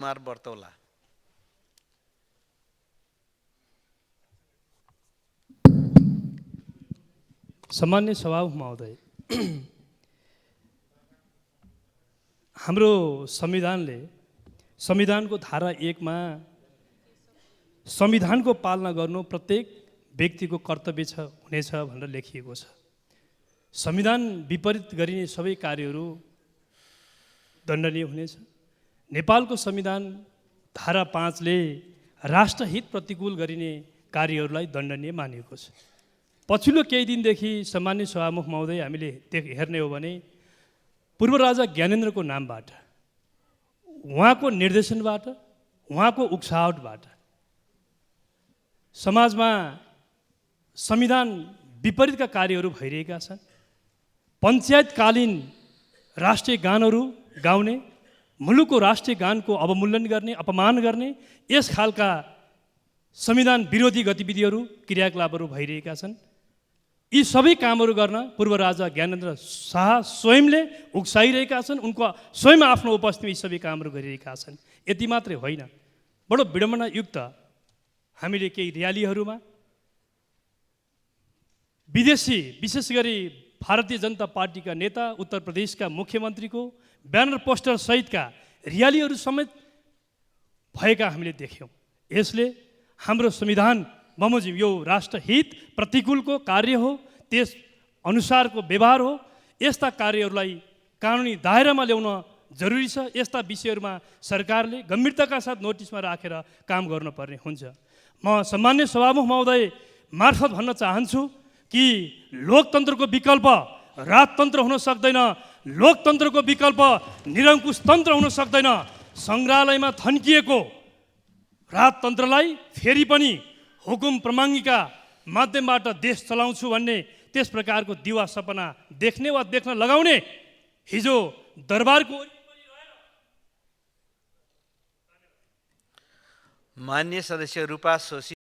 कुमार बर्तौला। सामान्य सभामुख महोदय, हाम्रो संविधानले संविधानको धारा 1 मा संविधानको पालना गर्नु प्रत्येक व्यक्तिको कर्तव्य हुनेछ भनेर लेखिएको छ। संविधान विपरीत गरिने सबै कार्यहरू दण्डनीय हुनेछ। नेपालको संविधान धारा 5 ले राष्ट्रहित प्रतिकूल गरिने कार्यहरूलाई दण्डनीय मानिएको छ। पछिल्लो केही दिनदेखि सामान्य सभामुख महोदय हामीले हेर्ने हो भने पूर्व राजा ज्ञानेन्द्रको नामबाट, उहाँको निर्देशनबाट, उहाँको उक्साहटबाट समाजमा संविधान विपरीतका कार्यहरू भइरहेका छन्। पञ्चायतकालीन राष्ट्रिय गानहरू गाउने, मुलुकको राष्ट्रिय गानको अवमूल्यन गर्ने, अपमान गर्ने यस खालका संविधान विरोधी गतिविधिहरू, क्रियाकलापहरू भइरहेका छन्। यी सबै कामहरू गर्न पूर्व राजा ज्ञानेन्द्र शाह स्वयंले उक्साइरहेका छन्। उनको स्वयं आफ्नो उपस्थितिमा यी सबै कामहरू गरिरहेका छन्। यति मात्रै होइन, बडो विडम्बनायुक्त हामीले केही र्यालीहरूमा विदेशी, विशेष गरी भारतीय जनता पार्टीका नेता, उत्तर प्रदेशका मुख्यमन्त्रीको ब्यानर पोस्टर सहितका र्यालीहरू समेत भएका हामीले देख्यौँ। यसले हाम्रो संविधान बमोजिम यो राष्ट्रहित प्रतिकूलको कार्य हो, त्यस अनुसारको व्यवहार हो। यस्ता कार्यहरूलाई कानुनी दायरामा ल्याउन जरुरी छ। यस्ता विषयहरूमा सरकारले गम्भीरताका साथ नोटिसमा राखेर काम गर्नुपर्ने हुन्छ। म सम्मान्य सभामुख महोदय मार्फत भन्न चाहन्छु कि लोकतन्त्रको विकल्प राजतन्त्र हुन सक्दैन, लोकतन्त्रको विकल्प निरङ्कुश तन्त्र हुन सक्दैन। सङ्ग्रहालयमा थन्किएको राजतन्त्रलाई फेरि पनि हुकुम प्रमाङ्गिका माध्यमबाट देश चलाउँछु भन्ने त्यस प्रकारको दिवा सपना देख्ने वा देख्न लगाउने हिजो दरबारको मान्य सदस्य रूपा सोसी